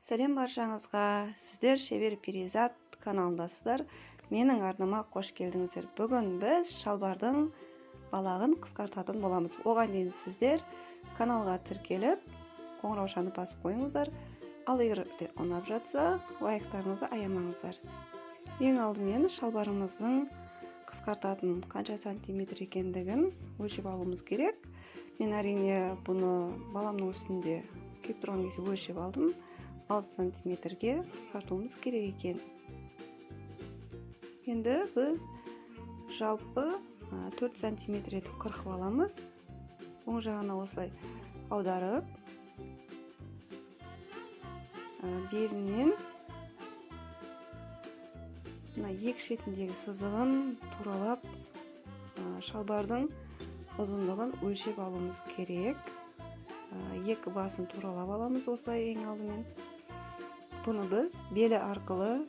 Сәлем баршаңызға! Сіздер Шебер Перизат каналындасыздар. Менің арнама қош келдіңіздер. Бүгін біз шалбардың балағын қысқартатын боламыз. Оған дейін сіздер каналға тіркеліп, қоңыраушаны басып қойыңыздар. Ал егер де ұнап жатса, лайктарыңызды аямаңыздар. Ең алдымен шалбарымыздың қысқартатын қанша сантиметр екендігін өлшеп алуымыз керек. Мен әрине бұны баламның үстінде киіп тұрған кезде өлшеп алдым. 6 сантиметрге қысқартуымыз керек екен. Енді біз жалпы 4 сантиметр етіп қырқып аламыз. Оң жағына осылай аударып, белінен мына екі шетіндегі сызығын туралап, шалбардың ұзындығын өлшеп алуымыз керек. Екі басын туралап аламыз осылай ең алдымен. Бұны біз белі арқылы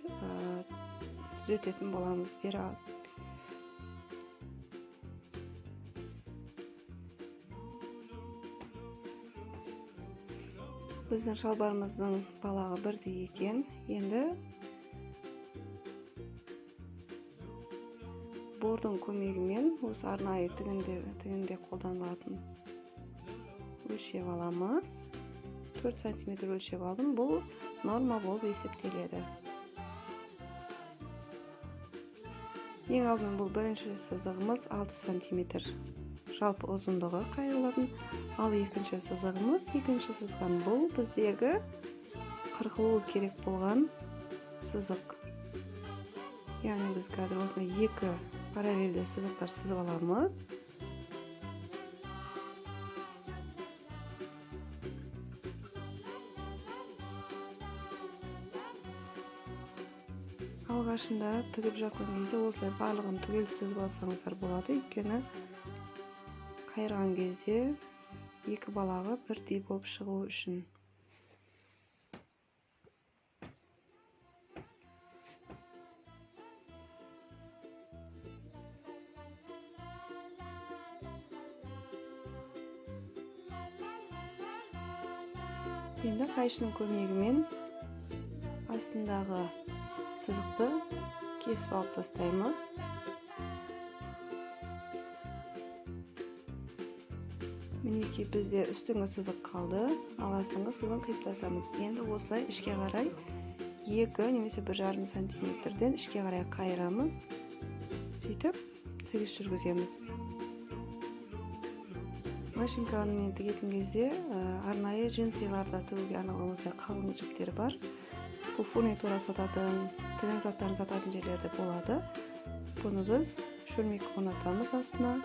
түзететін боламыз. Біздің шалбарымыздың балағы бірдей екен. Енді бордың көмегімен осы арнайы тігінде қолданылатын өлшеп аламыз. 4 сантиметр өлшеп алдым. Бұл норма болып есептеледі. Ең алдымен бұл бірінші сызығымыз 6 сантиметр жалпы ұзындығы қайырылатын, ал екінші сызығымыз, екінші сызған бұл біздегі қырқылуы керек болған сызық. Яғни біз қазір осындай екі параллельді сызықтар сызып аламыз. Алғашында тігіп жатқан кезде осылай барлығын түгел сызып алсаңыздар болады, өйткені қайырған кезде екі балағы бірдей болып шығу үшін. Енді қайшының көмегімен астындағы сызықты кесіп алып тастаймыз. Мінекей бізде үстіңгі сызық қалды, ал астыңғы сызығын қиып тастаймыз. Енді осылай ішке қарай 2 немесе 1,5 сантиметрден ішке қарай қайырамыз. Сөйтіп тігіс жүргіземіз. Машинкамен тігетін кезде арнайы джинсиларда тігуге арналған осындай қалың жіптер бар. Бұл фурнитура сататын, тігін заттарын сататын жерлерде болады. Бұны біз шөлмек орнатамыз астына.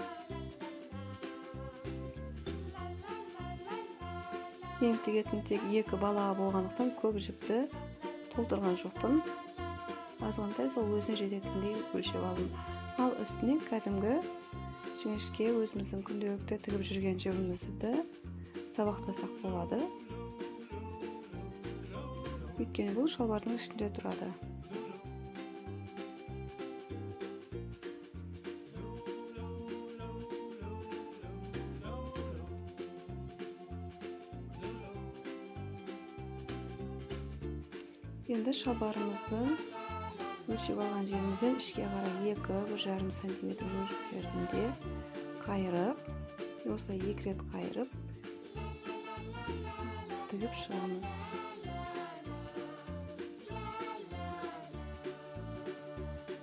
Мен тігетін тек екі бала болғандықтан көп жіпті толтырған жоқпын. Азғантай сол өзіне жететіндей өлшеп алдым. Ал үстіне кәдімгі жіңішке өзіміздің күнделікті тігіп жүрген жібімізді сабақтасақ болады. Өйткені бұл шалбардың ішінде тұрады. Енді шалбарымызды өлшеп алған жерімізден ішке қарай 2-1,5 сантиметр жерінде қайырып, осылай екі рет қайырып тігіп шығамыз.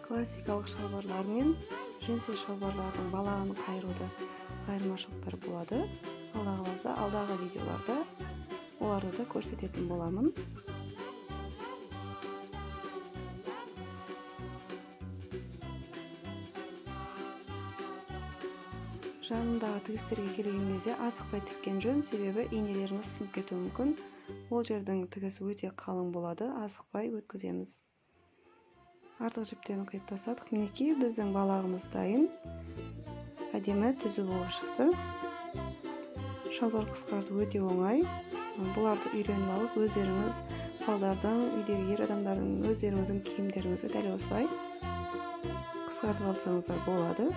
Классикалық шалбарлар мен джинсы шалбарлардың балағын қайыруда айырмашылықтар болады. Алла қаласа, алдағы видеоларда оларды да көрсететін боламын. Жанындағы тігістерге келген кезде асықпай тіккен жөн, себебі инелеріңіз сынып кетуі мүмкін. Ол жердің тігісі өте қалың болады, асықпай өткіземіз. Артық жіптерін қиып тастадық. Мінекей біздің балағымыз дайын. Әдемі түзу болып шықты. Шалбар қысқарту өте оңай. Бұларды үйреніп алып, өздеріңіз балдардың, үйдегі ер адамдардың өздеріңіздің киімдеріңізді дәл осылай қысқартып алсаңыздар болады.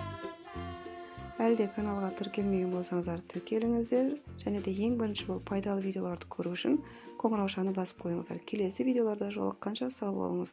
Әлі де каналға тіркелмеген болсаңыздар, тіркеліңіздер және де ең бірінші болып пайдалы видеоларды көру үшін қоңыраушаны басып қойыңыздар. Келесі видеоларда жолыққанша сау болыңыздар.